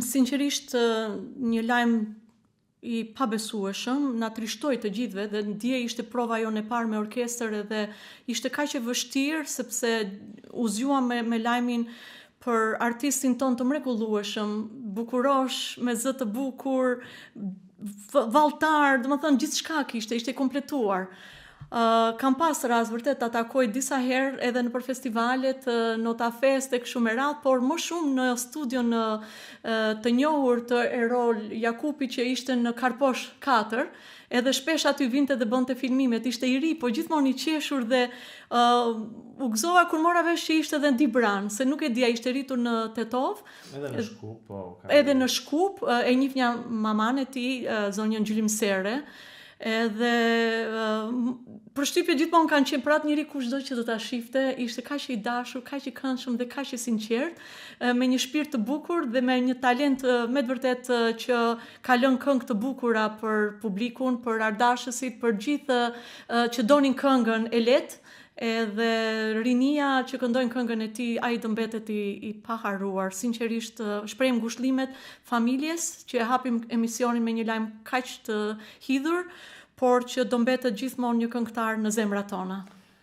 Sinqerisht një lajm i pabesueshëm, na trishtoi të gjithëve dhe dje ishte prova jonë e parë me orkestër edhe ishte kaq e vështirë sepse u zgjuam me, me lajmin për artistin tonë të mrekullueshëm, bukurosh, me zë të bukur, valltar, domethënë gjithçka kishte, ishte i kompletuar. Uh, kam pas rast vërtet ta takoj disa herë edhe nëpër festivalet, Nota Fest e kështu me radhë, por më shumë në studion në, të njohur të Erol Jakupit që ishte në Karposh 4, edhe shpesh aty vinte dhe bënte filmimet, ishte i ri, po gjithmonë i qeshur dhe uh, u gëzova kur mora vesh që ishte edhe dibran, se nuk e dija, ishte rritur në Tetovë. Edhe në Shkup, po. Ka edhe në Shkup, e njihja mamanë e tij, zonjën Gjylimsere, Edhe përshtypjet gjithmonë kanë qenë për atë njeri kushdo që do ta shifte, ishte kaq i dashur, kaq i këndshëm dhe kaq i sinqertë, me një shpirt të bukur dhe me një talent me të vërtetë që ka lënë këngë të bukura për publikun, për artdashësit, për gjithë që donin këngën e lehtë, edhe rinia që këndojnë këngën e tij, ai do mbetet i, i paharruar. Sinqerisht, shprehim ngushëllimet familjes që e hapim emisionin me një lajm kaq të hidhur, por që do mbetet gjithmonë një këngëtar në zemrat tona.